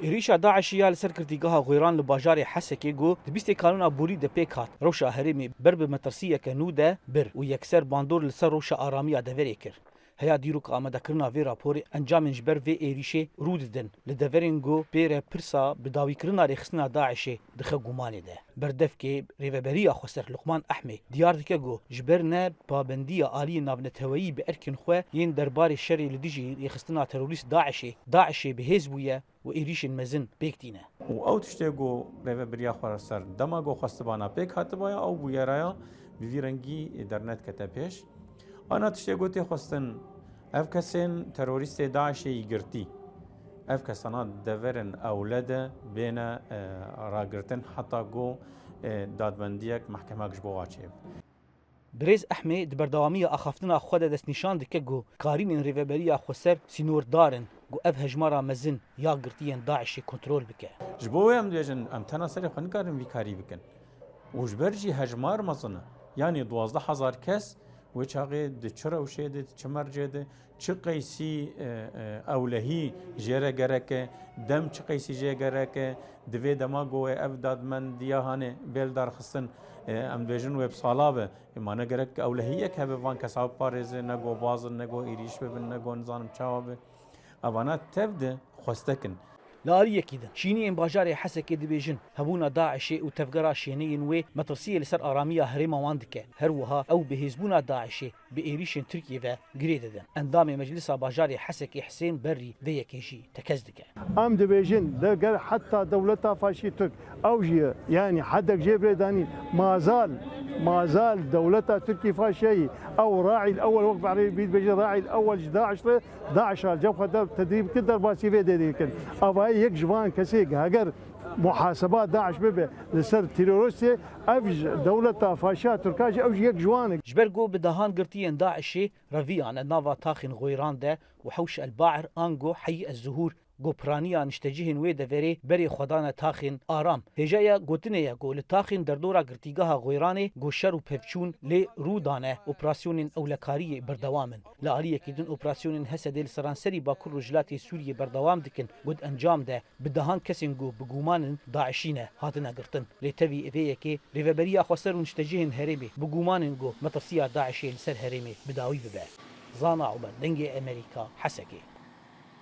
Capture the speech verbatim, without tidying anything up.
Êrîşa DAIŞê ya li ser girtîgeha Xwêran li bajarê Hesekê ku di bîstê Kanûna borî de pêk hat, rewşa herêmê ber bi metirsiyeke nû de bir û yekser bandor li ser rewşa aramiya deverê kir. Heya dîroka amadekirina vê raporê, encamên ji ber vê êrîşê rû didin li deverên ku pê re pirsa bidawîkirina rêxistina DAIŞê dixe gumanê de. Berdevkê Rêveberiya Xweser Luqman Ehmê diyar dike ku ji ber ne pabendiya aliyên navneteweyî bi erkên xwe yên derbarê şerê li dijî rêxistina terorîst DAIŞê, DAIŞê bi hêz bûye û êrîşên mezin pêk tîne. Û ew tiştê ku Rêveberiya Xweser dema ku xwestibana pêk hatibaya, ew bûyeraya bi vî rengî dernedikete pêş. Ana tiştê ku tê xwestin, ev kesên terorîstê DAIŞê yî girtî, ev kesana deverên ewle de bêne, e, ragirtin heta ku, e, dadmendiyek, mehkemek ji bo wa çêbe. Birêz Ehmê di berdewamiya axaftina xwe de destnîşan dike ku karînên Rêveberiya Xweser sînordar in ku ev hejmara mezin ya girtiyên DAIŞê kontrol bike. Ji bo wê em dibêjin, em tena serê xwe nikarin vî karî bikin. Û ji ber jî hejmar mezin e. Yanî duwazdeh hezar kes wê çaxê di çi rewşê de, di çi mercê de, çi qeysî, e, e, ewlehî jê re gerek e, dem çi qeysî jê gerek e, di vê dema ku wê ev dadmendiya hanê bê li dar xistin, e, em dibêjin wê bi sala be. Ê, ma ne gerek ewlehiyek hebe van kesa biparêze, ne ku bazin, ne ku êrîş bibin, ne ku nizanim çawa be. Evana tev de xwestek in. Li aliyekî din, şîniyên bajarê Hesekê dibêjin, hebûna DAIŞê û tevgera şêneyên wê metirsiyê li ser aramiya herêma wan dike. Her wiha ew bi hêzbûna DAIŞê bi êrîşên Tirkiyê ve girê didin. Endamê Meclisa Bajarê Hesekê Hisên Berrî vê yekê jî tekez dike. Em dibêjin, de ger heta dewleta faşî Tirk ew jî ye, yanî hedek jê bê danîn, mazal, mazal dewleta Tirkî faşiyayî, ew raîl ewel wek bi erebî dibêjin, raîl ewel ji DAIŞ re, DAIŞ a cem xwe der tedrîb kir, derbasî vê derê kir. Ava yek ji van kesê heger muhaseba DAIŞ bibe li ser terorîstê, ev ji dewleta faşiya Tirka jî ew jî yek ji wan e. Ji ber ku bi dehan girtiyên DAIŞê reviyane nava taxên Xwêran de û Hewş El Ba'r ango Heyî Ez Zuhûr, ku piraniya niştecihên wê deverê berê xwe dane taxên Aram. Hêjaya gotinê ye ku li taxên derdora girtîgeha Xwêranê ku şer û pevçûn lê rû dane, operasyonên ewlekariyê berdewam in. Li aliyekî din operasyonên Hesedê li seranserî Bakur Rojhilatê Sûriyê berdewam dikin, ku di encam de bi dehan kesên ku bi guman in DAIŞî ne, hatine girtin. Lê tevî vê yekê Rêveberiya Xweser û Niştecihên Herêmê bi guman in ku metirsiya DAIŞê li ser herêmê bi dawî bibe. Zana Omer, Dengê Emerîka, Hesekê.